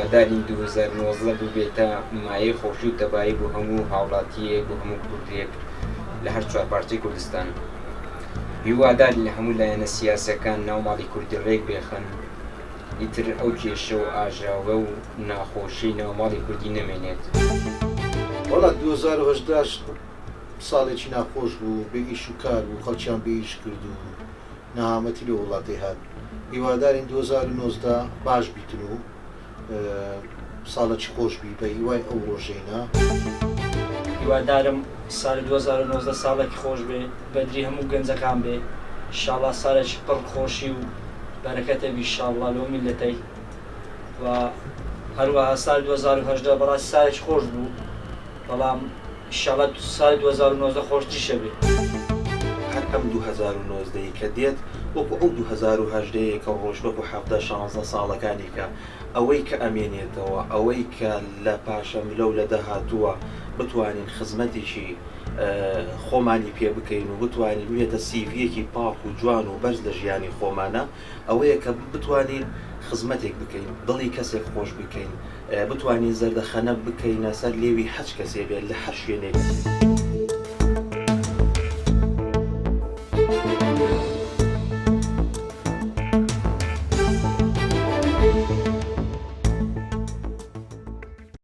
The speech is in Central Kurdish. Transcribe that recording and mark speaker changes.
Speaker 1: هیوادارین 2019 ببێتە مایەی خۆشی و تەبایی بۆ هەموو هاوڵاتییەک بۆ هەموو کوردێک لە هەر چوار پارچەی کوردستان. هیوادارین لە هەموو لایەنە سیاسیەکان ناو ماڵی کوردی ڕێک بێخەن ئیتر ئەو کێشە و ئاژاوە و ناخۆشیەی ناو ماڵی کوردی نەمێنێت.
Speaker 2: وەڵا 2018 ساڵێکی ناخۆش بوو بێ ئیش و کار بوو خەڵکیان بێ ئیش کرد و نەهامەتی لەو وڵاتەی هات هیوادارین 2019 باش بیتن و ساڵەکی خۆش بی بە هیوای ئەو ڕۆژەینا.
Speaker 3: هیوادارم سالی 2019 ساڵێکی خۆش بێ بەدری هەموو گەنجەکان بێ ئیشاڵا سالێکی پڕ خۆشی و بەرەکەتە بی ئیشاڵا لۆ میللەتەی و هەروەها سالی 2018 بەڕاستی سالێکی خۆش بوو بەڵام ئیشاڵا سالی 2019 خۆشتریشە بێ.
Speaker 4: هەر ئەم 2019 ی کە دێت وەکو ئەو 2018 یەی کە ڕۆشت وەکو 17 شانزە ساڵەکانی کە ئەوەی کە ئەمێنێتەوە ئەوەی کە لە پاشەملە و لە داهاتووە بتوانین خزمەتێکی خۆمانی پێ بکەین و بتوانین ببێتە سیڤیەکی پاک و جوان و بەرز لە ژیانی خۆمانە ئەوەیە کە بتوانین خزمەتێک بکەین دڵی کەسێک خۆش بکەین بتوانین زەردەخەنە بکەینە سەر لێوی هەچ کەسێ بێت لە هەر شوێنێک.